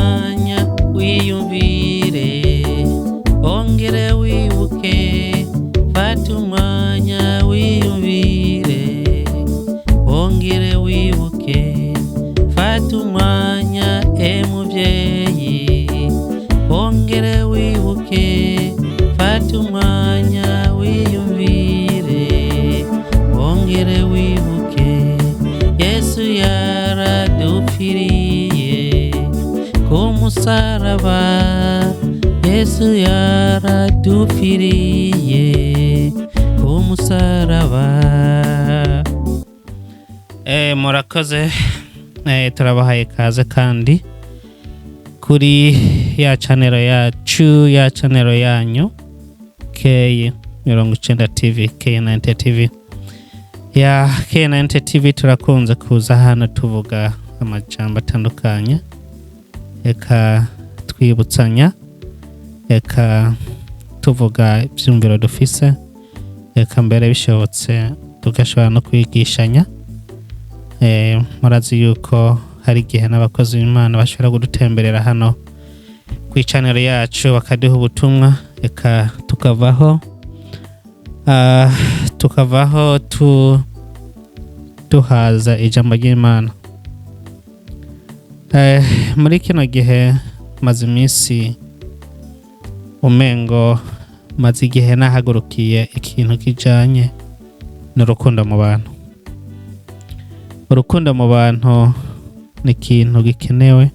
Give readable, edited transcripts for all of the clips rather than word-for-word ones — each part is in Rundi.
Umwanya wiyumvire, ongere wibuke. Fata umwanya wiyumvire, ongere wibuke. Fata umwanya, e muvyeyi, ongere wibuke. Fata umwanya wiyumvire, ongere wibuke. Yesu yaradupfiriye ku musaraba. Yesu yaradupfiriye ku musaraba. Murakoze. Turabahaye ikaze kandi kuri ya channel yacu, ya channel yanyu K90 TV, K90 TV ya K90 TV. Turakunze kuza hano tuvuga amajambo atandukanye, eka twibutsanya, eka tuvuga ivyumviro dufise, eka mbere bishobotse tugashobora no kwigishanya. Murazi yuko hari igihe n'abakozi b'Imana bashobora kudutemberera hano ku channel yacu, bakaduha ubutumwa, eka tukavaho duhaza ijambo ry'Imana. Muri kino gihe maze iminsi umengo maze igihe nahagurukiye ikintu kijanye n'urukundo mu bantu. Urukundo mu bantu ni ikintu gikenewe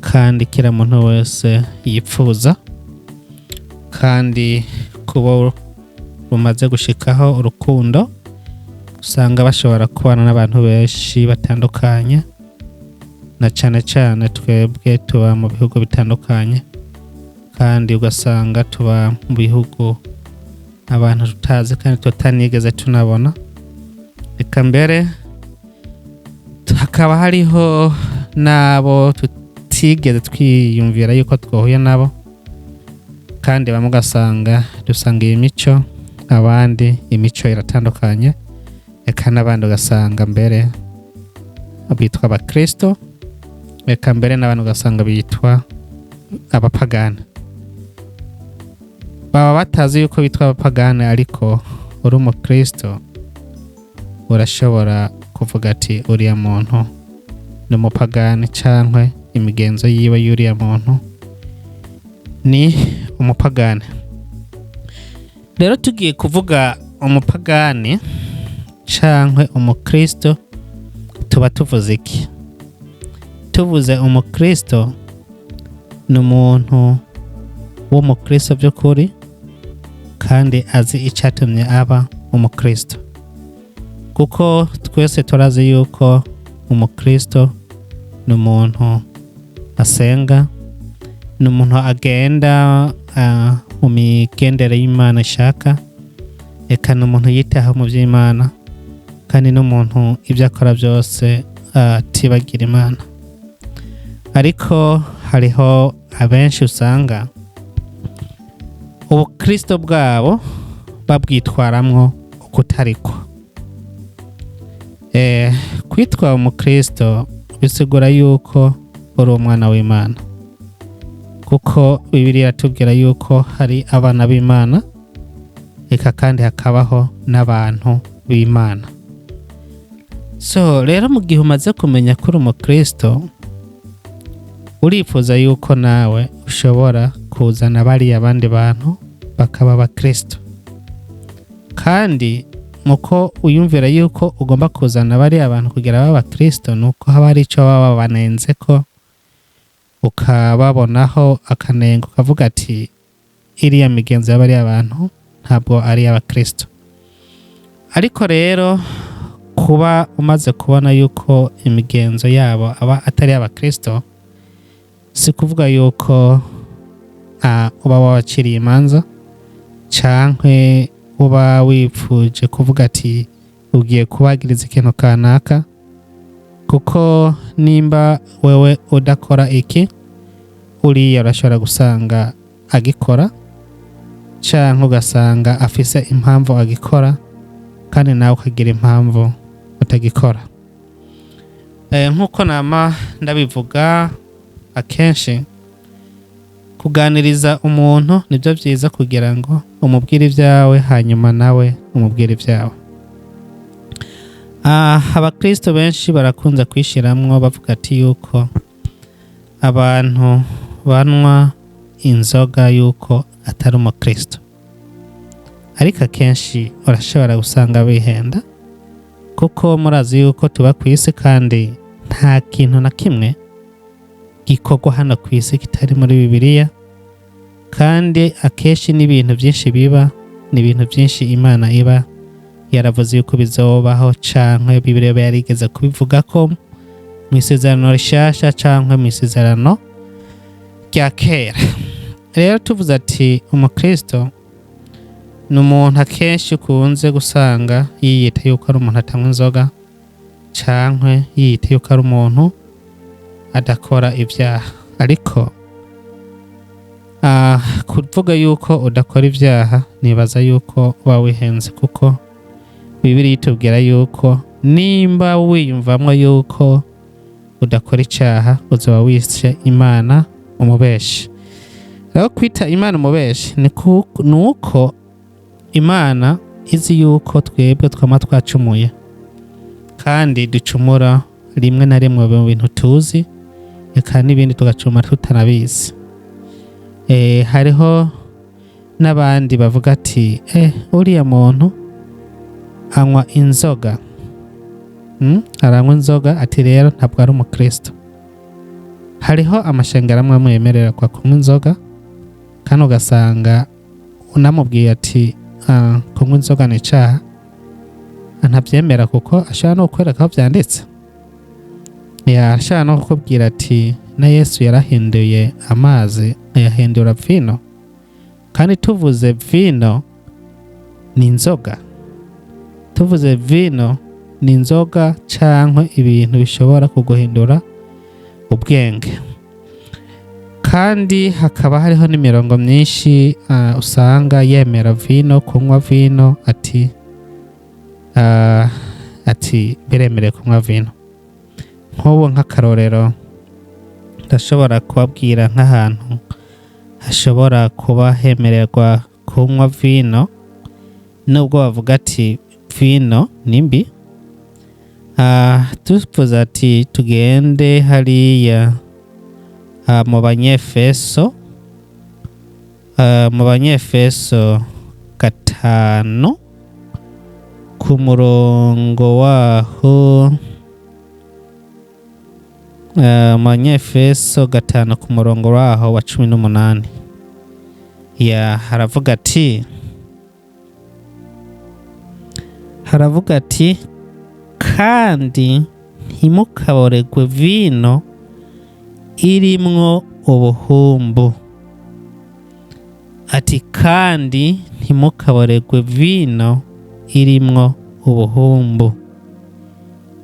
kandi kila muntu wese yipfuza, kandi kuba rumaze gushikaho urukundo usanga bashobora kubana n'abantu benshi batandukanye, na cane cane twebwe tuba mu bihugu bitandukanye, kandi ugasanga tuba mu bihugu abantu tutazi kandi tutanigeze tunabona. Reka mbere hakaba hariho n'abo tutigeze twiyumvira yuko twahuye nabo, kandi bamwe ugasanga dusangiye imico, abandi imico iratandukanye, eka n'abandi ugasanga mbere bitwa abakristo, eka mbere n'abandi ugasanga bitwa abapagani. Baba batazi yuko bitwa abapagani, ariko uri umukristo urashobora kuvuga ati uriya muntu ni umupagani, cankwe imigenzo yiwe y'uriya muntu ni umupagani. Rero tugiye kuvuga umupagani cankwe umukristo, tuba tuvuze iki? Tuvuze umukristo, ni umuntu w'umukristo by'ukuri kandi azi icatumye aba umukristo, kuko twese turazi yuko umukristo ni umuntu asenga, ni umuntu agenda mu migendere y'Imana ishaka, eka ni umuntu yitaho mu by'Imana, kandi n'umuntu ibyo akora byose atibagira Imana. Ariko hariho abenshi usanga ubukristo bwabo babwitwaramwo ukutariko. Kwitwa umukristo bisigura yuko uri umwana w'Imana, kuko Bibiliya iratubwira yuko hari abana b'Imana, eka kandi hakabaho n'abantu b'Imana. So rero mu gihe umaze kumenya ko uri umukristo, urifuza yuko nawe ushobora kuzana bariya abandi bantu bakaba abakristo. Kandi muko uyumvira yuko ugomba kuzana bariya abantu kugira babe abakristo, nuko haba hari ico baba babanenze ko, ukababonaho akanenga, ukavuga ati iriya migenzo y'abariya bantu ntabwo ari iy'abakristo. Ariko rero kuba umaze kubona yuko imigenzo yabo aba atari iy'abakristo, si kuvuga yuko uba wabaciriye imanza cankwe uba wipfuje kuvuga ati ugiye kubagiriza ikintu kanaka, kuko nimba wewe udakora iki, uriya urashobora gusanga agikora, canke ugasanga afise impamvu agikora, kandi nawe ukagira impamvu utagikora. Nk'uko nama ndabivuga, Akenshi kuganiriza umuntu nibyo byiza kugira ngo umubwire ibyawe, hanyuma nawe umubwire ibyawe. Abakristo benshi barakunze kwishiramwo bavuga ati yuko abantu banywa inzoga yuko atari umukristo, ariko akenshi urashobora gusanga bihenda, kuko murazi yuko tuba ku isi kandi nta kintu na kimwe gikorwa hano ku isi kitari muri Bibiliya. Kandi akenshi n'ibintu byinshi biba ni ibintu byinshi Imana iba yaravuze yuko bizobaho, canke Bibiliya iba yarigeze kubivuga ko mu Isezerano Rishasha canke mu Isezerano rya Kera. Rero tuvuze ati umukristo ni umuntu akenshi ukunze gusanga yiyita yuko ari umuntu atanywa inzoga, canke yiyita yuko ari umuntu adakora ibyaha. Ariko kuvuga yuko udakora ibyaha, nibaza yuko uba wihenze, kuko Bibiliya itubwira yuko nimba wiyumvamwo yuko udakora icyaha, uzaba wishe Imana umubeshi. Rero kwita Imana umubeshi ni uko Imana izi yuko twebwe twama twacumuye, kandi ducumura rimwe na rimwe mu bintu tuzi, eka n'ibindi tugacumura tutanabizi. Hariho n'abandi bavuga ati uriya muntu anywa inzoga, aranywa inzoga, ati rero ntabwo ari umukristo. Hariho amashengero amwe amwe yemerera kwa kunywa inzoga, kandi ugasanga unamubwiye ati kunywa inzoga ni icaha, ntabyemera, kuko ashobora no kukwereka aho byanditse. Yashobora no kukubwira ati na Yesu yarahinduye amazi ayahindura vino, kandi tuvuze vino ni inzoga, tuvuze vino ni inzoga canke ibintu bishobora kuguhindura ubwenge. Kandi hakaba hariho n'imirongo myinshi usanga yemera vino, kunywa vino, ati biremerewe kunywa vino. Nk'ubu nk'akarorero, ndashobora kubabwira nk'ahantu hashobora kuba hemererwa kunywa vino, nubwo bavuga ati vino ni mbi. Tuvuze ati tugende hariya mu Banyefeso, mu Banyefeso 5 ku murongo waho, mu Banyefeso 5 ku murongo waho wa 18, ya haravuga ati kandi ntimukaboregwe vino irimwo ubuhumbu, ati kandi ntimukaboregwe vino irimwo ubuhumbu,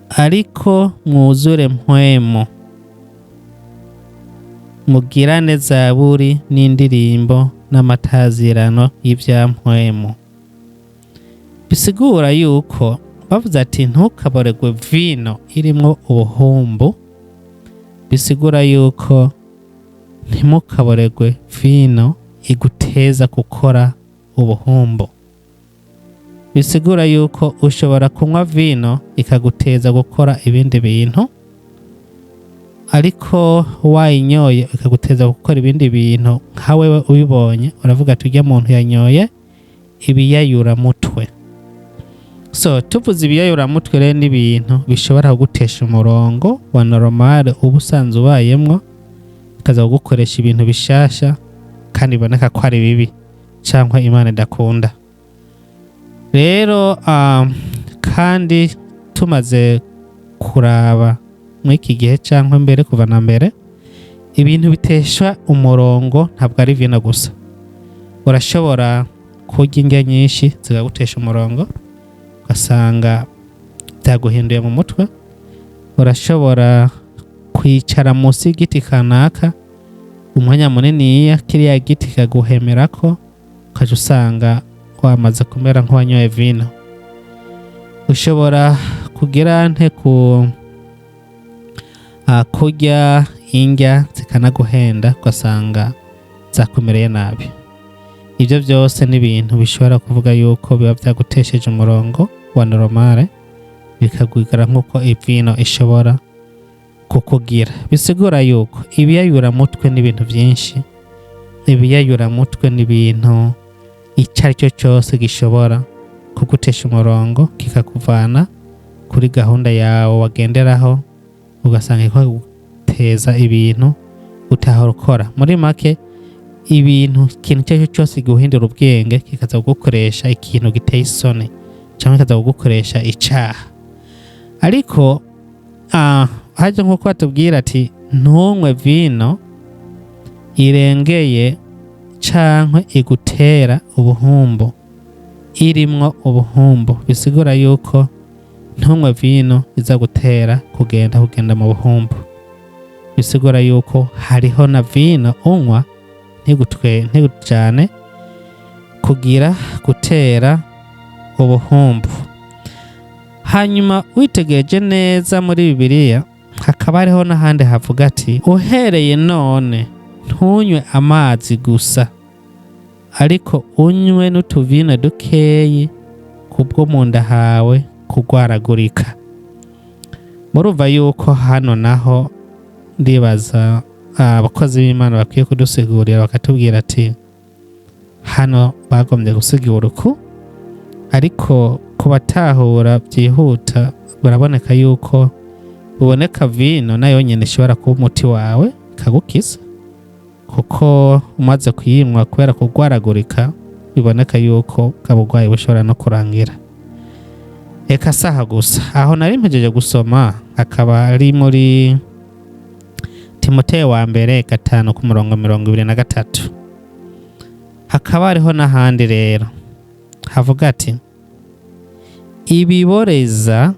ariko mwuzure Mpwemu, mugirane zaburi n'indirimbo n'amatazirano y'ibya Mpwemu. Bisigura yuko bavuze ati ntukaboregwe vino irimwo ubuhumbu, bisigura yuko ntimukaboregwe vino iguteza gukora ubuhumbu. Bisigura yuko ushobora kunywa vino ikaguteza gukora ibindi bintu, ariko wayinyoye ikaguteza gukora ibindi bintu, nka wewe ubibonye uravuga ati ujya muntu yanyoye ibiyayuramutwe. So tuvuze ibiyayuramutwe rero n'ibintu bishobora kugutesha umurongo wa normale uba usanzwe ubayemwo, bikaza kugukoresha ibintu bishasha kandi biboneka ko ari bibi cyangwa Imana idakunda. Rero kandi tumaze kuraba muri iki gihe cyangwa mbere, kuva na mbere, ibintu bitesha umurongo ntabwo ari vino gusa. Urashobora kurya indya nyinshi zikagutesha umurongo, ugasanga byaguhinduye mu mutwe. Urashobora kwicara munsi y'igiti kanaka umwanya muniniya, kiriya giti kikaguhemerako, ukaja usanga wamaze kumera nk'uwanyoye vino. Ushobora kugira nte ku kurya Indya zikanaguhenda, ugasanga zakumereye nabi. Ibyo byose ni ibintu bishobora kuvuga yuko biba byagutesheje umurongo wa normale, bikagwigara nk'uko ivino ishobora kukugira. Bisigura yuko ibiyayuramutwe n'ibintu byinshi, ibiyayuramutwe n'ibintu icyo ari cyo cyose gishobora kugutesha umurongo, kikakuvana kuri gahunda yawe wagenderaho, ugasanga guteza ibintu utahora ukora. Muri make, ibintu, ikintu icyo ari cyo cyose guhindura ubwenge, kikaza kugukoresha ikintu giteye isoni cyangwa kikaza kugukoresha icaha. Ariko haje nk'uko batubwira ati ntunywe vino irengeye cankwe igutera ubuhumbu, irimwo ubuhumbu. Bisigura yuko ntunywe vino iza gutera kugenda mu buhumbu. Bisigura yuko hariho na vino unywa ntigutwe, ntigujane kugira gutera ubuhumbu. Hanyuma witegereje neza muri Bibiliya, hakaba hariho n'ahandi havuga ati: "Uhereye none ntunywe amazi gusa, ariko unywe n'utuvino dukeyi kubwo mu nda hawe kugwaragurika." Murumva yuko hano naho ndibaza abakozi b'Imana bakwiye kudusigurira, bakatubwira ati hano bagombye gusigura uku. Ariko ku batahura byihuta, biraboneka yuko buboneka vino nayo nyine ishobora kuba umuti wawe ikagukiza, kuko umaze kuyinywa kubera kugwaragurika, biboneka yuko bwa burwayi bushobora no kurangira. Reka saha gusa aho nari mpejeje gusoma, akaba ari muri Timoteyo wa mbere 5 ku murongo 23. Hakaba hariho n'ahandi rero havuga ati: "Ibiboreza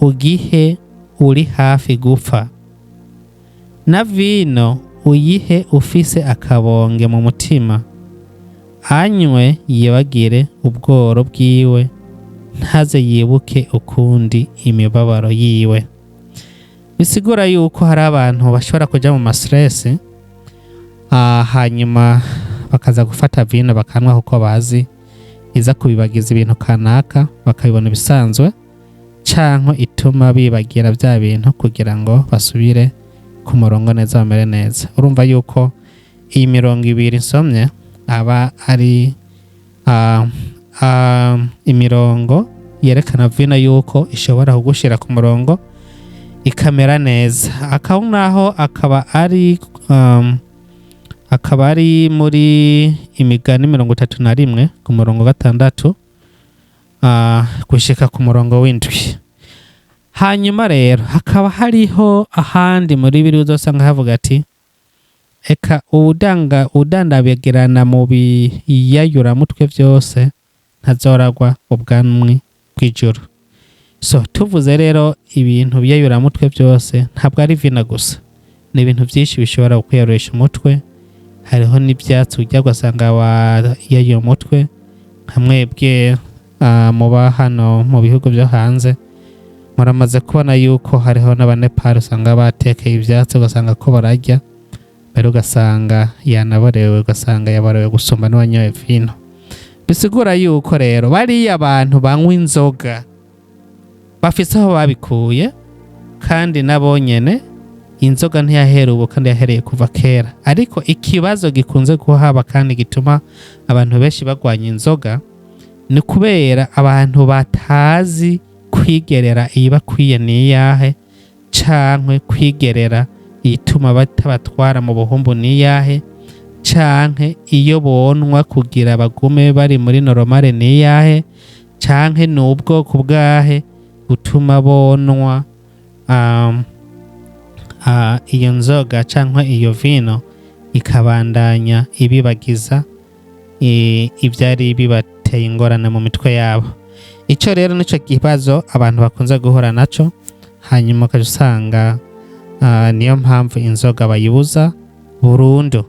ugihe uri hafi gupfa, na vino uyihe ufise akabonge mu mutima, anywe yibagire ubworo bwiwe, ntaze yibuke ukundi imibabaro yiwe." Bisigura yuko hari abantu bashobora kuja mu ma stress, hanyuma bakaza gufata vino bakanywa, kuko bazi iza kubibagiza ibintu kanaka, bakabibona ibisanzwe, canke ituma bibagira bya bintu kugira ngo basubire ku murongo neza, bamere neza. Urumva yuko iyi mirongo ibiri nsomye aba ari imirongo yerekana vino yuko ishobora kugushira ku murongo ikamera neza. Akaba naho akaba ari muri Imigani 31 ku murongo 6 gushika ku murongo w'7. Hanyuma rero hakaba hariho ahandi muri biri uzosanga havuga ati: "Eka uwudanga udandabagirana mu biyayuramutwe byose ntazoragwa ubwami bw'ijuru." So tuvuze rero ibintu biyayuramutwe byose, ntabwo ari vino gusa, ni ibintu byinshi bishobora kukwiyarurisha umutwe. Hariho n'ibyatsi ujya ugasanga wayayuye umutwe. Nka mwebwe muba hano mu bihugu byo hanze, muramaze kubona yuko hariho n'Abanepali usanga batekeye ibyatsi, ugasanga ko bararya mbere, ugasanga yanaborewe, ugasanga yaborewe gusumba n'uwanyoye vino. Bisigura yuko rero bariya abantu banywa inzoga bafise aho babikuye, kandi nabo nyene inzoga ntiyahera ubu, kandi yahereye kuva kera. Ariko ikibazo gikunze kuhaba kandi gituma abantu benshi bagwanya inzoga ni kubera abantu batazi kwigerera iyibakwiye niyahe, cankwe kwigerera ituma batabatwara mu buhumbu niyahe, canke iyo bonwa kugira bagume bari muri normale niyahe, canke ni ubwoko bwahe butuma bonwa iyo nzoga canke iyo vino ikabandanya ibibagiza ivyari bibateye ingorane mu mitwe yabo. Ico rero nico kibazo abantu bakunze guhura naco. Hanyuma ukaja usanga niyo mpamvu inzoga bayibuza burundu.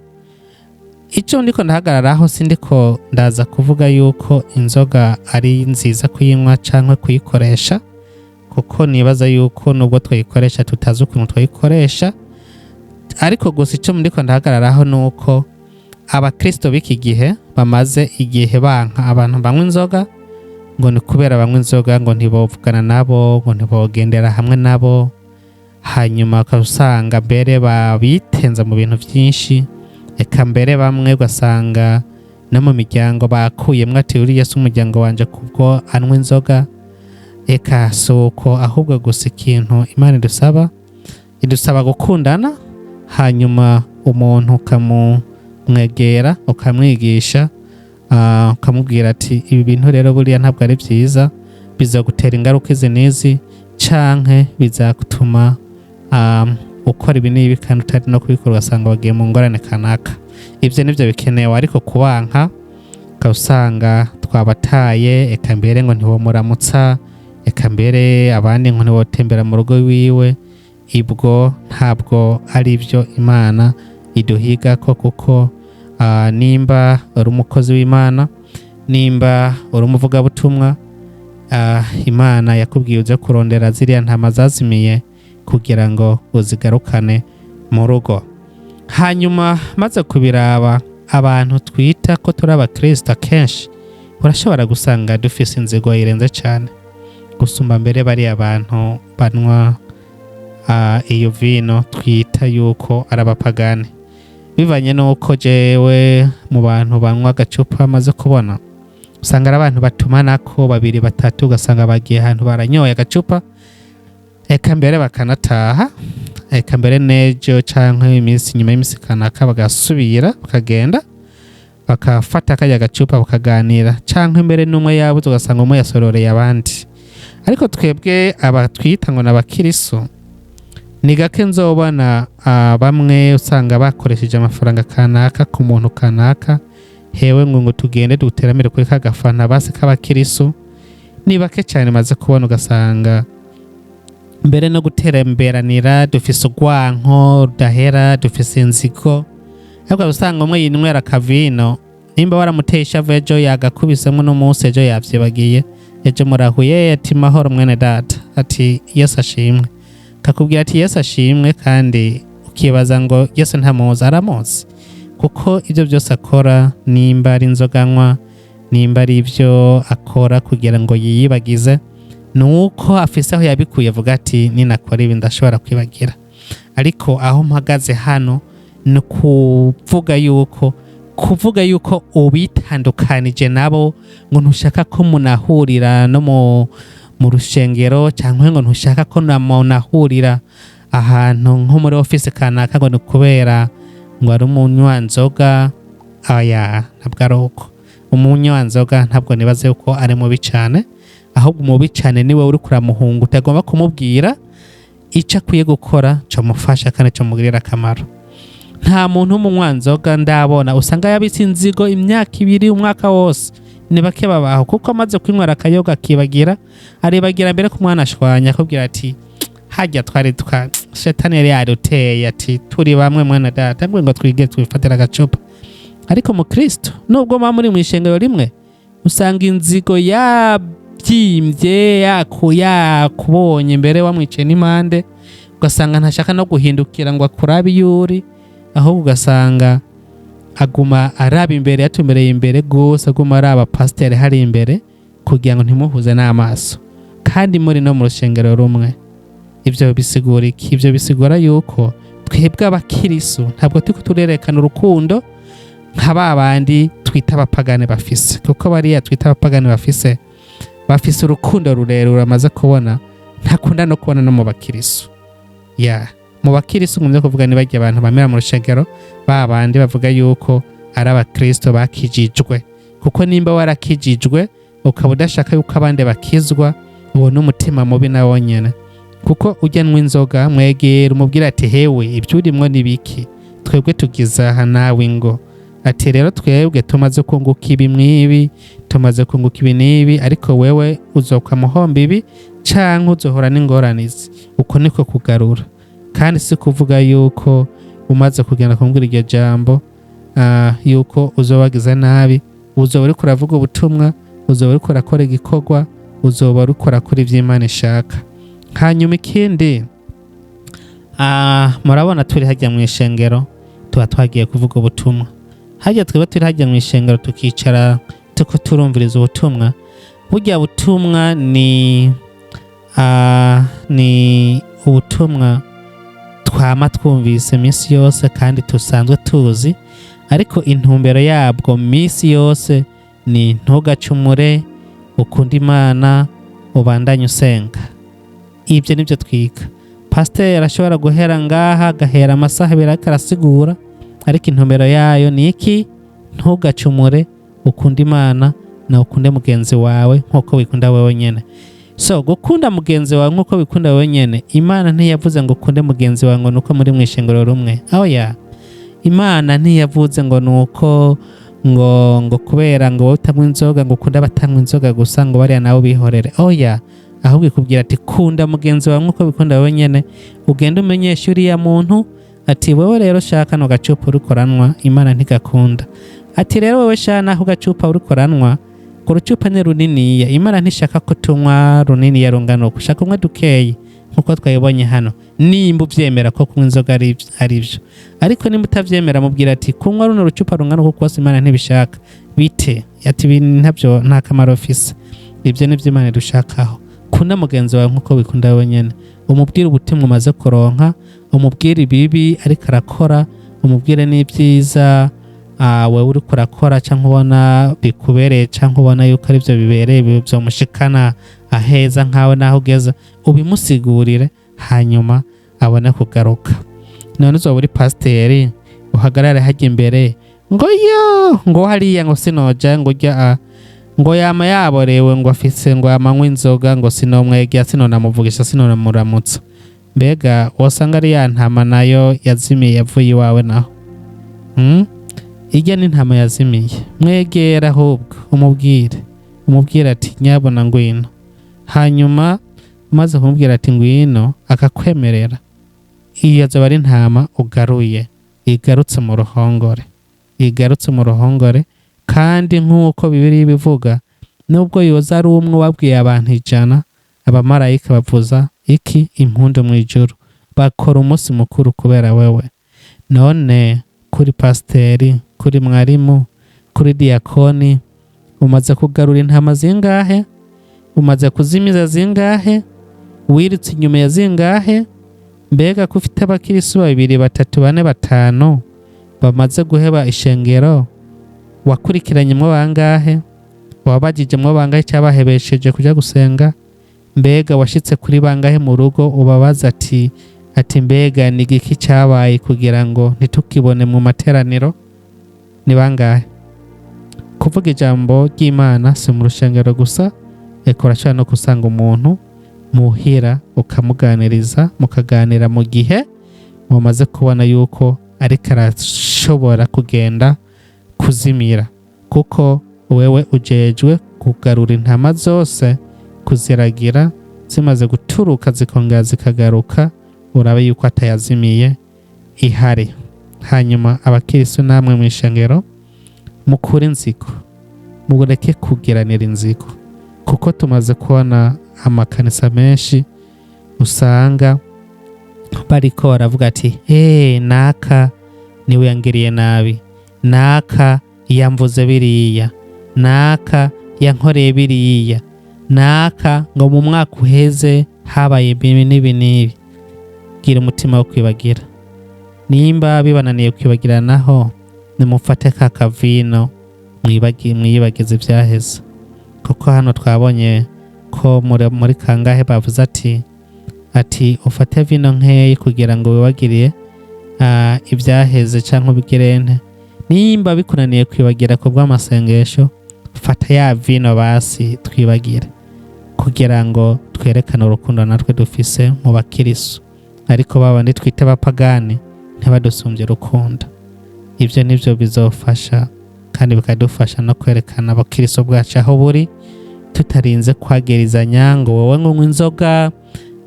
Ico ndiko ndahagararaho, sindiko ndaza kuvuga yuko inzoga ari nziza kuyinywa canke kuyikoresha, kuko nibaza yuko nubwo twayikoresha tutazi ukuntu twayikoresha. Ariko gusa icyo ndiko ndahagararaho ni uko abakristo b'iki gihe bamaze igihe banka abantu banywa inzoga, ngo ni kubera banywa inzoga ngo ntibovugana nabo, ngo ntibogendera hamwe nabo. Hanyuma ukaba usanga mbere babitenza mu bintu byinshi, eka mbere bamwe ugasanga no mu miryango bakuyemwo ati uriya si umuryango wanje kubwo anywa inzoga. Eka si uko, ahubwo gusa ikintu Imana idusaba, idusaba gukundana. Hanyuma umuntu ukamumwegera, ukamwigisha, ukamubwira ati ibi bintu rero buriya ntabwo ari byiza, bizagutera ingaruka izi n'izi, canke bizatuma ukora ibi n'ibi kandi utari no kubikora, ugasanga wagiye mu ngorane kanaka. Ibyo nibyo bikenewe. Ariko kubanka, ukaba usanga twabataye, eka mbere ngo ntiwomuramutsa, eka mbere abandi ngo ntiwotembera mu rugo wiwe, ibwo ntabwo ari byo Imana iduhiga ko. Kuko nimba uri umukozi w'Imana, nimba uri umuvugabutumwa, Imana yakubwiye uze kurondera ziriya ntama zazimiye kugira ngo uzigarukane mu rugo. Hanyuma maze kubiraba, abantu twita ko turi abakristo akenshi urashobora gusanga dufise inzigo irenze cyane gusumba mbere bariya bantu banywa iyo vino twita yuko ari abapagani, bivanye n'uko jewe mu bantu banywa agacupa maze kubona usanga ari abantu batumanako babiri batatu, ugasanga bagiye ahantu baranyoye agacupa, eka mbere bakanataha, eka mbere n'ejo canke iminsi nyuma y'iminsi kanaka bagasubira bakagenda bakafata karya gacupa bakaganira, canke mbere n'umwe yabuze ugasanga umwe yasororeye abandi. Ariko twebwe aba twita ngo ni abakiriso, ni gake nzobona bamwe usanga bakoresheje amafaranga kanaka ku muntu kanaka, hewe ngo tugende duteramire kuri ka gafana basi k'abakiriso. Ni bake cyane maze kubona, ugasanga mbere no guteramberanira dufise urwanko rudahera, dufise inzigo. Ariko usanga umwe yinywera akavino, nimba waramuteye ishavu ejo yagakubisemo, n'umunsi ejo yavyibagiye, ejo murahuye ati mahoro mwene data, ati Yesu ashimwe, kakubwira ati Yesu ashimwe, kandi ukibaza ngo Yesu ntamuzi. Aramuzi, kuko ibyo byose akora, nimba ari inzoga anywa, nimba ari ibyo akora kugira ngo yiyibagize, ni uko afise aho yabikuye, avuga ati ninakora ibi ndashobora kwibagira. Ariko aho mpagaze hano ni kuvuga yuko ubitandukanije nabo, ngo ntushaka ko munahurira no mu rushengero, cyangwa ngo ntushaka ko munahurira ahantu nko muri ofisi kanaka, ngo ni kubera ngo ari umunywanzoga. Aya ntabwo ari uko. Umunywanzoga ntabwo nibaze yuko ari mubi cyane, ahubwo mubi cyane niwe uri kuramuhunga, utagomba kumubwira icyo akwiye gukora cyamufasha kandi cyamugirira akamaro. Nta muntu w'umunywanzoga ndabona usanga yabitse inzigo imyaka 2, umwaka wose. Ni bake babaho, kuko amaze kwinywera akayoga akibagira, aribagira mbere ko umwana ashwanya, akubwira ati hajya twari twa shetani yari yaruteye, ati turi bamwe mwana data, ngo twige twifatira agacupa. Ariko mu Kristo, nubwo muba muri mu ishengero rimwe, usanga inzigo yabyimbye, yakubonye mbere wamwicaye n'impande, ugasanga ntashaka no guhindukira ngo akurabe iyo uri, ahubwo ugasanga aguma araba imbere, yatumbereye imbere rwose, aguma araba pasiteri hari imbere kugira ngo ntimuhuze n'amaso, kandi muri no mu rushengero rumwe. Ibyo bisigura iki? Ibyo bisigura yuko twebwe abakirisu ntabwo turiko turerekana urukundo nka ba bandi twita abapagani bafise, kuko bariya twita abapagani bafise urukundo rurerure amaze kubona ntakunda no kubona no mu bakirisu. Ya mu bakirisu ngumye kuvuga ni bajya abantu bamera mu rushengero, ba bandi bavuga yuko ari abakristo bakijijwe. Kuko nimba warakijijwe ukaba udashaka yuko abandi bakizwa, uwo n'umutima mubi na wonyene. Kuko ujyanwa inzoga, mwegera umubwira ati hewe ibyo urimwo ni biki, twebwe tugize aha nawe ngo ati rero twebwe tumaze kunguka ibi mwibi, tumaze kunguka ibi n'ibi, ariko wewe uzokwa muhomba ibi canke uzohora n'ingorane izi. Uko niko kugarura. Kandi si kuvuga yuko umaze kugenda kumubwira iryo jambo yuko uzobagiza nabi. Uzoba uriko uravuga ubutumwa, uzoba uriko urakora igikorwa, uzoba uriko urakora ivyo Imana ishaka. Hanyuma ikindi, Murabona turi hajya mu ishengero, tuba twagiye kuvuga ubutumwa. Hajya tweba turi hajya mu ishengero, tukicara tuko turumviriza ubutumwa. Burya butumwa ni ubutumwa twama twumvise iminsi yose kandi tusanzwe tuzi, ariko intumbero yabwo minsi yose ni ntugacumure, ukunde Imana, ubandanye usenga. Ibyo nibyo twiga. Pasiteri arashobora guhera ngaha agahera amasaha 2 ariko arasigura, ariko intumbero yayo ni iki? Ntugacumure, ukunde Imana na ukunde mugenzi wawe nk'uko wikunda wewe nyene. So gukunda mugenzi wawe nk'uko wikunda wewe nyene, Imana ntiyavuze ngo ukunde mugenzi wawe ngo nuko muri mu ishengero rumwe. Oya, Imana ntiyavuze ngo nuko ngo kubera ngo wowe utanywa inzoga ngo ukunde abatanywa inzoga gusa, ngo bariya nabo bihorere. Oya, ahubwo ikubwira ati kunda mugenzi wawe nk'uko wikunda wewe nyene. Ugende umenyeshe uriya muntu ati wewe rero shaka no gacupa uriko uranywa, Imana ntigakunda. Ati rero wewe shaka naho gacupa uriko uranywa, ngo urucupa ni runiniya, Imana ntishaka ko tunywa runiniya rungana uko, ushaka kunywa dukeyi nkuko twabibonye hano. Nimba uvyemera ko kunywa inzoga ari byo, ariko nimba utavyemera mubwira ati kunywa runo rucupa rungana uko kose Imana ntibishaka. Bite ati ibi ntabyo, nta kamaro bifise. Ibyo nivyo Imana idushakaho. Kunda mugenzi wawe nkuko wikunda wewe nyene, umubwire ubutumwa umaze kuronka, umubwire ibibi ariko arakora, umubwire n'ibyiza wewe uriko urakora canke ubona bikubereye, canke ubona yuko arivyo bibereye vyomushikana aheza nkawe naho ugeze, ubimusigurire hanyuma abone kugaruka. None uzoba uri pasiteri uhagarare hajya imbere ngo yo ngo hariya ngo sinoja, ngo ujya ngo yama yaborewe, ngo afise ngo yamanywa inzoga, ngo sinomwegera, sinonamuvugisha, sinonamuramutsa. Mbega wasanga ari ya ntama nayo yazimiye yavuye iwawe naho? Ijya n'intama yazimiye, mwegera ahubwo umubwire ati nyabona ngwino. Hanyuma umaze kumubwira ati ngwino, akakwemerera, iyo azoba ari intama ugaruye, igarutse mu ruhongore, igarutse mu ruhongore. Kandi nk'uko Bibiliya ibivuga, nubwo yoza ari umwe wabwiye abantu 100, abamarayika bavuza iki? Impundu mu ijuru, bakora umunsi mukuru kubera wewe. None kuri pasiteri, kuri mwarimu, kuri diyakoni, umaze kugarura intama zingahe? Umaze kuzimiza zingahe? Wirutse inyuma ya zingahe? Mbega ko ufite abakirisu 2, 3, 4, 5 bamaze guheba ishengero, wakurikiranye mwo bangahe? Wabajije mwo bangahe cyabahebesheje kuja gusenga? Mbega washitse kuri bangahe mu rugo ubabaza ati mbega ni igiki cyabaye kugira ngo ntitukibone mu materaniro? Ni bangahe? Kuvuga ijambo ry'Imana si mu rushengero gusa, eka urashobora no gusanga umuntu muhira ukamuganiriza, mukaganira mu gihe mumaze kubona yuko ariko arashobora kugenda kuzimira, kuko wewe ujejwe kugarura intama zose, kuziragira, zimaze guturuka zikongera zikagaruka, urabe yuko atayazimiye ihari. Hanyuma abakirisu namwe mu ishengero mukure inzigo, mureke kugiranira inzigo, kuko tumaze kubona amakanisa menshi usanga bariko baravuga ati naka niwe yangiriye nabi, naka yamvuze biriya, naka yankoreye biriya, naka ngo mu mwaka uheze habaye ibi n'ibi n'ibi. Gira umutima wo kwibagira. Nimba bibananiye kwibagira naho, nimufate ka kavino mwiyibagize ibyaheze. Kuko hano twabonye ko muri kangahe bavuze ati ufate vino nkeyi kugira ngo wibagiriye ibyaheze cyangwa ubigire nte. Nimba bikunaniye kwibagira ku bw'amasengesho, fata ya vino basi twibagire, kugira ngo twerekane urukundo natwe dufise mu bakirisu. Ariko babandi twita abapagani ntibadusumbye urukundo. Ibyo nibyo bizofasha kandi bikadufasha no kwerekana abakirisu bwacu aho buri, tutarinze kwagerizanya ngo wowe ngo unywe inzoga,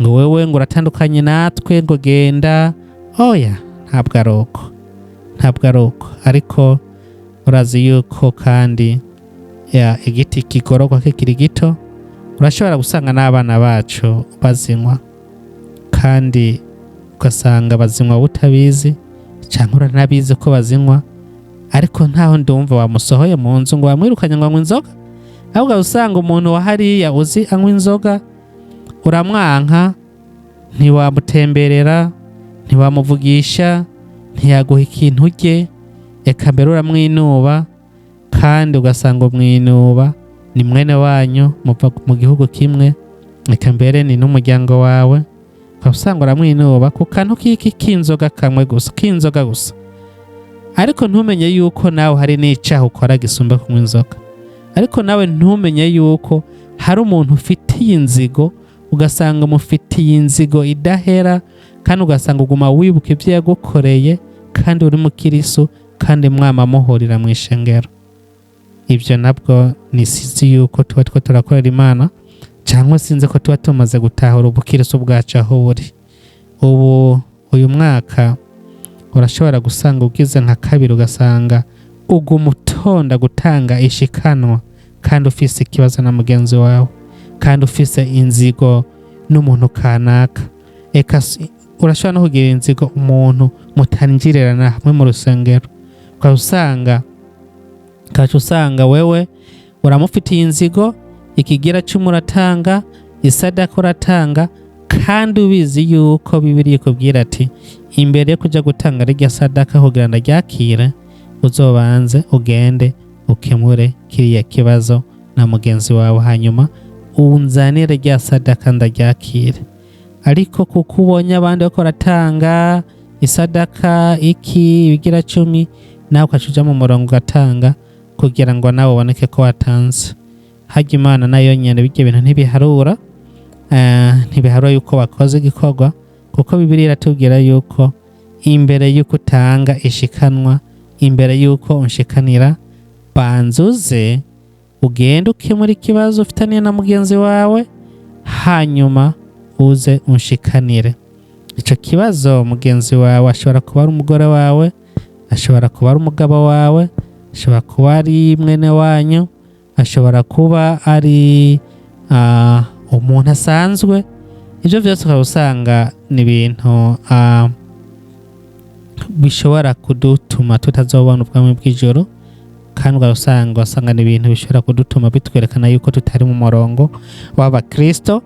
ngo wewe ngo uratandukanye natwe, ngo genda. Oya, ntabwo ari uko, ntabwo ari uko. Ariko urazi yuko kandi ya igiti kigororwa kikiri gito, urashobora gusanga n'abana bacu bazinywa, kandi Ugasanga bazinywa utabizi, cyangwa uranabizi ko bazinywa, ariko ntaho ndumva wamusohoye mu nzu ngo wamwirukanye ngo anywe inzoga. Ahubwo usanga umuntu wa hariya uzi anywa inzoga, uramwanka, ntiwamutemberera, ntiwamuvugisha, ntiyaguha ikintu urye, eka mbere uramwinuba. Kandi ugasanga umwinuba ni mwene wanyu, muva mu gihugu kimwe, eka mbere ni n'umuryango wawe, ukaba usanga uramwinuba ku kantu k'iki k'inzoga kamwe gusa, k'inzoga gusa. Ariko ntumenye yuko nawe hari n'icaha ukora gisumba kunywa inzoga. Ariko nawe ntumenye yuko hari umuntu ufitiye inzigo, ugasanga umufitiye inzigo idahera, kandi ugasanga uguma wibuka ibyo yagukoreye, kandi uri mukirisu, kandi mwama muhurira mu ishengero. Ibyo nabwo ni sizi yuko tuba two turakorera Imana, cyangwa sinzi ko tuba tumaze gutahura ubukirisu bwacu aho buri. Ubu uyu mwaka urashobora gusanga ugize nka kabiri, ugasanga uguma utonda gutanga ishikanwa, kandi ufise ikibazo na mugenzi wawe, kandi ufise inzigo n'umuntu kanaka. Eka urashobora no kugira inzigo umuntu mutangirirana hamwe mu rusengero, ukaca usanga wewe uramufitiye inzigo, ikigira cumi uratanga, isadaka uratanga, kandi ubizi yuko Bibiliya ikubwira ati imbere yo kuja gutanga rirya sadaka kugira ngo ndaryakire, uzobanze ugende ukemure kiriya kibazo na mugenzi wawe, hanyuma unzanire rya sadaka ndaryakire. Ariko kuko ubonye abandi bariko baratanga isadaka, iki ibigira cumi, nawe ukaca uja mu murongo ugatanga kugira ngo nawe uboneke ko watanze. Harya Imana nayo nyene bijya bintu ntibiharura, ntibiharura yuko wakoze igikorwa, kuko Bibiliya iratubwira yuko imbere yuko utanga ishikanwa, imbere yuko unshikanira, banza uze ugende ukemura ikibazo ufitaniye na mugenzi wawe, hanyuma uze unshikanire. Ico kibazo mugenzi wawe ashobora kuba ari umugore wawe, ashobora kuba ari umugabo wawe, ashobora kuba ari mwene wanyu, ashobora kuba ari umuntu asanzwe. Ibyo byose ukaba usanga ni ibintu bishobora kudutuma tutazobona ubwami bw'ijuru, kandi ugasanga ni ibintu bishobora kudutuma bitwerekana yuko tutari mu murongo w'abakristo,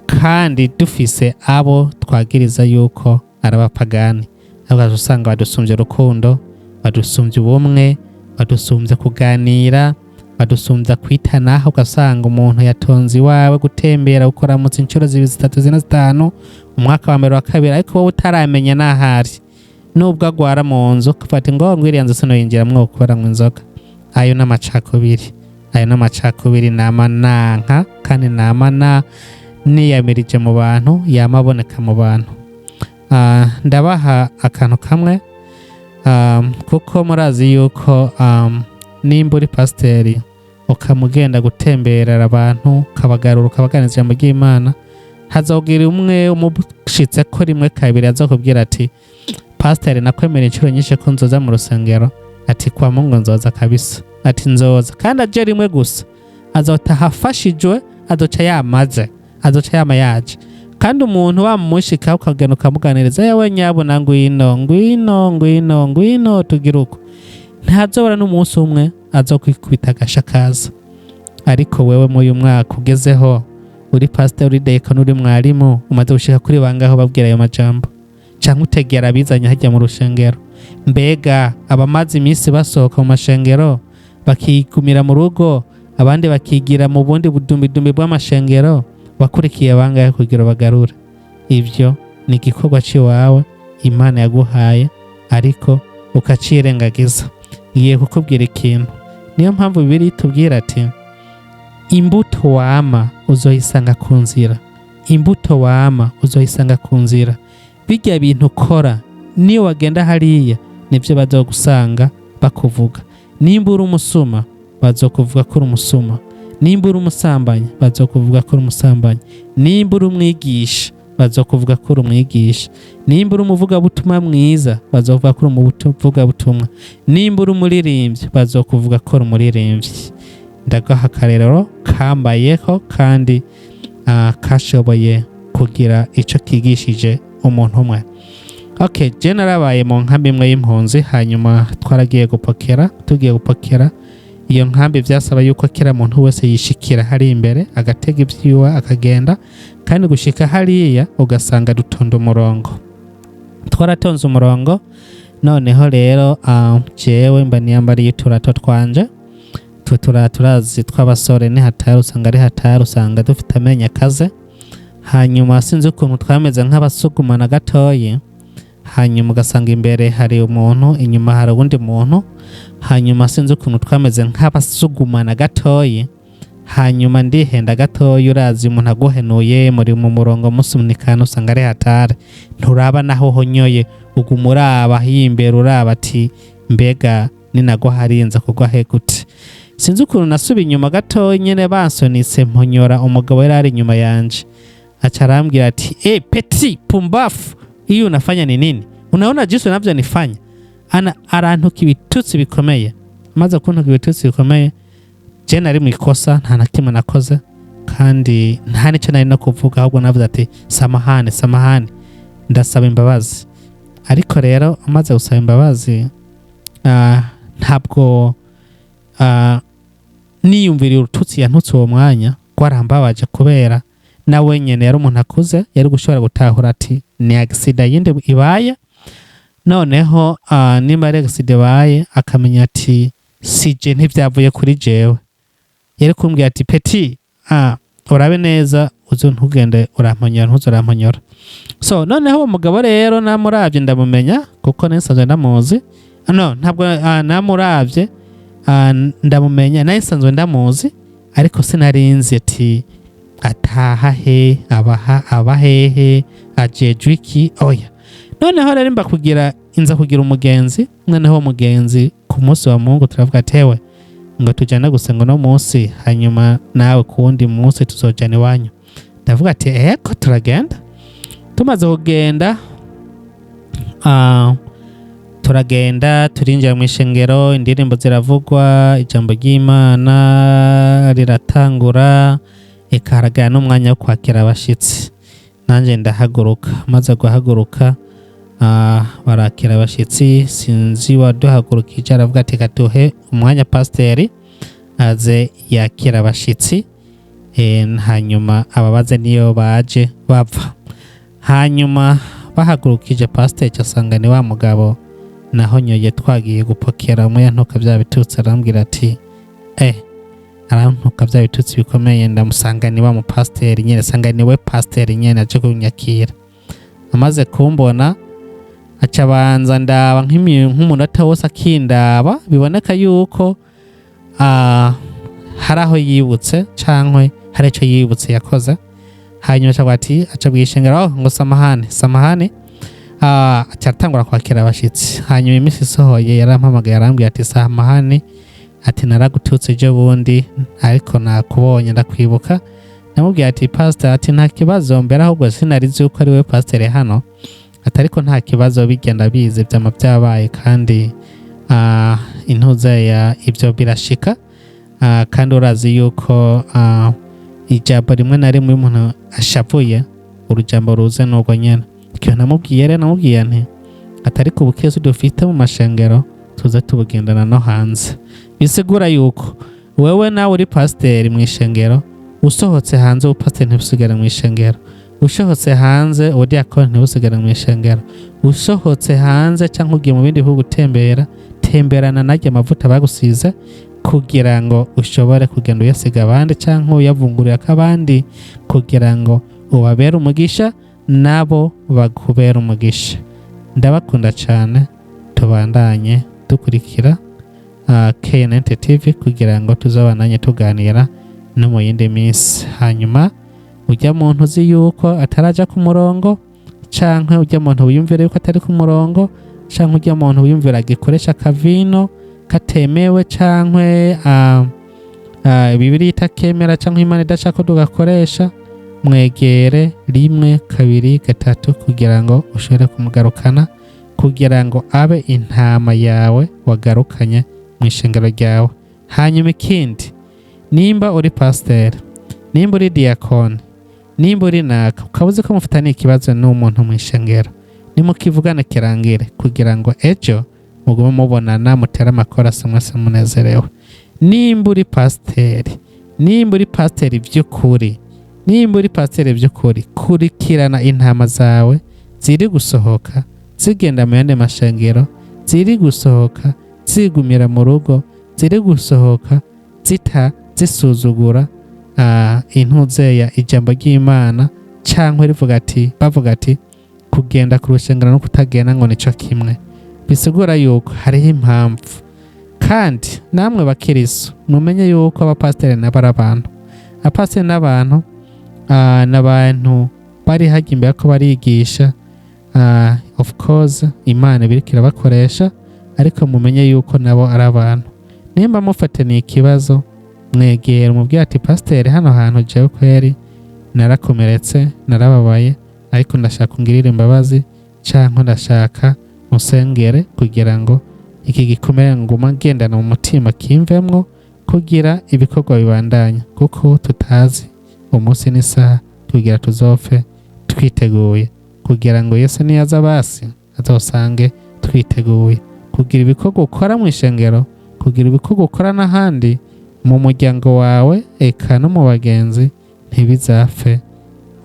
kandi dufise abo twagiriza yuko ari abapagani. Ahubwo usanga badusumbye urukundo, badusumbye ubumwe, badusumbye kuganira, badusumbya kwitanaho. Ugasanga umuntu yatonze iwawe gutembera, ukoramutse inshuro zibiri, zitatu, zine, zitanu, umwaka wa mbere, wa kabiri, ariko wowe utaramenya n'ahari. Nubwo agwara mu nzu, ukafata ngo ngwiriya nzu sinoyinjiramwo kubera ngo inzoga. Ayo n'amacakubiri, ayo n'amacakubiri nama nanka, kandi nama na niyamirije mu bantu, yama aboneka mu bantu. Ndabaha akantu kamwe, kuko murazi yuko nimba uri pasiteri ukamugenda gutemberera abantu, ukabagarura, ukabaganiriza ijambo ry'Imana, hazogira umwe umushitse ko rimwe kabiri azokubwira ati pasiteri, nakwemera inshuro nyinshi ko nzoza mu rusengero, ati kwa Mungu nzoza kabisa, ati nzoza. Kandi aje rimwe gusa azotaha afashijwe, azoca yamaze, azoca yama yaje. Kandi umuntu wamushika ukagenda ukamuganiriza, yewe nyabuna, ngwino, ngwino, ngwino, ngwino tugire uko, ntazobora n'umunsi umwe azokwikubita agashakaza. Ariko wewe muri uyu mwaka ugezeho, uri pasiteri, uri dayikoni, uri mwarimu, umaze gushika kuri bangaho babwira ayo majambo, canke utegera abizanye hajya mu rushengero? Mbega abamaze iminsi basohoka mu mashengero bakigumira mu rugo, abandi bakigira mu bundi budumbidumbi bw'amashengero, wakurikiye bangahe kugira bagarure? Ibyo ni igikorwa c'iwawe Imana yaguhaye, ariko ukacirengagiza. Ngiye kukubwira ikintu. Niyo mpamvu Bibiliya itubwira ati imbuto wama uzoyisanga ku nzira, imbuto wama uzoyisanga ku nzira. Bijya bintu ukora niyo wagenda hariya nibyo bazogusanga bakuvuga. Nimba uri umusuma, bazokuvuga ko uri umusuma. Nimba uri umusambanyi, bazokuvuga ko uri umusambanyi. Nimba uri umwigisha, bazokuvuga ko uri umwigisha. Nimba uri umuvugabutumwa mwiza, bazokuvuga ko uri umuvugabutumwa. Nimba uri umuririmbyi, bazokuvuga ko uri umuririmbyi. Ndagaha akarerero kambayeho kandi kashoboye kugira ico kigishije. Umuntu umwe. Okay, je narabaye mu nkambi imwe y'impunzi. Hanyuma twaragiye gupokera. Tugiye gupokera iyo nkambi, vyasaba yuko kila muntu wese yishikira hari imbere, agatega ivyiwe akagenda. Kandi gushika hariya ugasanga dutonda umurongo. Twaratonze umurongo. Noneho rero jewe mba niyambariye uturato twanje. Twe turazi tw'abasore ni hatari, usanga ari hatari, usanga dufite amenyo akaze. Hanyuma sinzi ukuntu twameze nk'abasugumana gatoyi. Hanyuma ugasanga imbere hari umuntu, inyuma hari uwundi muntu. Hanyuma sinzi ukuntu twameze nk'abasugumana gatoyi. Hanyuma ndihenda gatoyi. Urazi umuntu aguhenuye muri mu murongo musunikana, usanga ari hatari, nturaba naho uhonyoye, uguma uraba himbere, uraba ati: "Mbega ninagwa harinze kugwa he gute?" Sinzi ukuntu nasubiye inyuma gatoyi nyene, bansunitse, mponyora umugabo yari ari inyuma yanje. Aca arambwira ati: "Eh, petit pumbafu, hiyo unafanya ni nini? Unaona jinsi unavyonifanya?" Ana arantuka ibitutsi bikomeye. Amaze kuntuka ibitutsi bikomeye, je nari mu ikosa, nta na kimwe nakoze kandi nta n'icyo nari no kuvuga. Ahubwo navuze ati: "Samahani, samahani, ndasaba imbabazi." Ariko rero amaze gusaba imbabazi, ntabwo niyumviriye urututsi yantutse uwo mwanya rwarambabaje, kubera nawe nyene yari umuntu akuze, yari gushobora gutahura ati ni accident yindi ibaye. Noneho nimba ari accident ibaye, akamenya ati sije, ntivyavuye kuri jewe. Yari kumbwira ati: "Petit, urabe neza, uze ntugende uramponyora, ntuze uramponyora." So noneho uwo mugabo rero namuravye ndamumenya, kuko nsanzwe ndamuzi. No ntabwo namuravye ndamumenya, nawe nsanzwe ndamuzi, ariko sinarinzi ati ataha he, abaha aba hehe, ajejwe iki. Oya. Noneho rero mba kugira inza kugira umugenzi. Noneho uwo mugenzi ku munsi wa Mungu turavuga ati: "Hewe, ngo tujyane gusenga uno munsi, hanyuma nawe ku wundi munsi tuzojana iwanyu." Ndavuga ati: "Eko, turagenda." Tumaze kugenda, turagenda, turinjira mu ishengero, indirimbo ziravugwa, ijambo ry'Imana riratangura, eka haragera n'umwanya wo kwakira abashitsi. Nanjye ndahaguruka. Maze guhaguruka, barakira abashitsi. Sinzi waduhagurukije, aravuga ati: "Katuhe umwanya pasiteri aze yakira abashitsi, hanyuma ababaze niyo baje bava." Hanyuma bahagurukije pasiteri, asanga ni wa mugabo nahonyoye twagiye gupokera, umwe yantuka bya bitutsi. Arambwira ati arantuka bya bitutsi bikomeye. Ndamusanga ni wa mupasiteri nyene, sanga ni we pasiteri nyene aje kunyakira. Amaze kumbona, aca abanza ndaba nk'umunota wose akindaba, biboneka yuko hari aho yibutse cankwe hari ico yibutse yakoze. Hanyuma aca avuga ati, aca bwishengera: "Oh, ngo samahani, samahani." Aca aratangura kwakira abashitsi. Hanyuma iminsi isohoye yarampamagaye, arambwira ati: "Samahani," ati, "naragututse ejo bundi, ariko nakubonye ndakwibuka." Namubwiye ati: "Pastor," ati, "nta kibazo, mbere ahubwo sinari nzi yuko ari we pasiteri hano," ati, "ariko nta kibazo, bigenda bize byama byabaye, kandi intuza ya ibyo birashika. Kandi urazi yuko ijambo rimwe na rimwe iyo umuntu ashavuye, urujambo ruze n'ubwo nyene." Ikintu namubwiye rero, namubwiye nti atari ku bukristo dufite mu mashengero, tuze tubugendana no hanze. Bisigura yuko wewe nawe uri pasiteri mu ishengero, usohotse hanze ubupasiteri ntibusigare mu ishengero, usohotse hanze ubudiyakoni ntibusigare mu ishengero, usohotse hanze cyangwa ugiye mu bindi bihugu gutembera, temberana naryo amavuta bagusize, kugira ngo ushobore kugenda uyasiga abandi cyangwa uyavungurira ko abandi, kugira ngo ubabere umugisha nabo bakubere umugisha. Ndabakunda cyane. Tubandanye dukurikira KNT TV kugira ngo tuzabananye tuganira no mu yindi minsi. Hanyuma ujya muntu uzi yuko ataraja ku murongo, canke ujya muntu wiyumvira yuko atari ku murongo, canke ujya muntu wiyumvira agikoresha akavino katemewe, canke Bibiliya itakemera, canke Imana idashaka ko tugakoresha, mwegere rimwe, kabiri, gatatu, kugira ngo ushobore kumugarukana, kugira ngo abe intama yawe wagarukanye mu ishengero ryawe. Hanyuma ikindi, nimba uri pasiteri, nimba uri diyakoni. Nimba uri naka ukaba uzi ko mufitaniye ikibazo n'umuntu mu ishengero, nimukivugane kirangire, kugira ngo ejo mugume mubonana, mutere amakorasi mwese munezerewe. Nimba uri pasiteri, nimba uri pasiteri by'ukuri, nimba uri pasiteri by'ukuri, kurikirana intama zawe ziri gusohoka zigenda mu yandi mashengero, ziri gusohoka zigumira mu rugo, ziri gusohoka zita zisuzugura intuzeya ijambo ry'Imana, cyangwa rivuga ati, bavuga ati kugenda ku rushengero no kutagenda ngo nico kimwe. Bisigura yuko hariho impamvu. Kandi namwe bakiriso, mumenye yuko abapasiteri nabo ari abantu. Abapasiteri n'abantu, n'abantu bari hajya imbere ko barigisha. Of course Imana ibiriko irabakoresha, ariko mumenye yuko nabo ari abantu. Nimba mufataniye ikibazo, mwegera umubwira ati: "Pasiteri, hano hantu jewe kweri narakomeretse, narababaye, ariko ndashaka ungirire imbabazi, cyangwa ndashaka musengere kugira ngo iki gikomere nguma ngendana mu mutima kimvemwo, kugira ibikorwa bibandanya, kuko tutazi umunsi n'isaha, kugira tuzopfe twiteguye, kugira ngo Yesu niyaza basi azosange twiteguye." Kugira ibikorwa ukora mu ishengero, kugira ibikorwa ukora n'ahandi mu muryango wawe, eka no mu bagenzi, ntibizapfe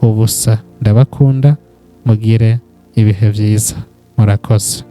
ubusa. Ndabakunda, mugire ibihe byiza, murakoze.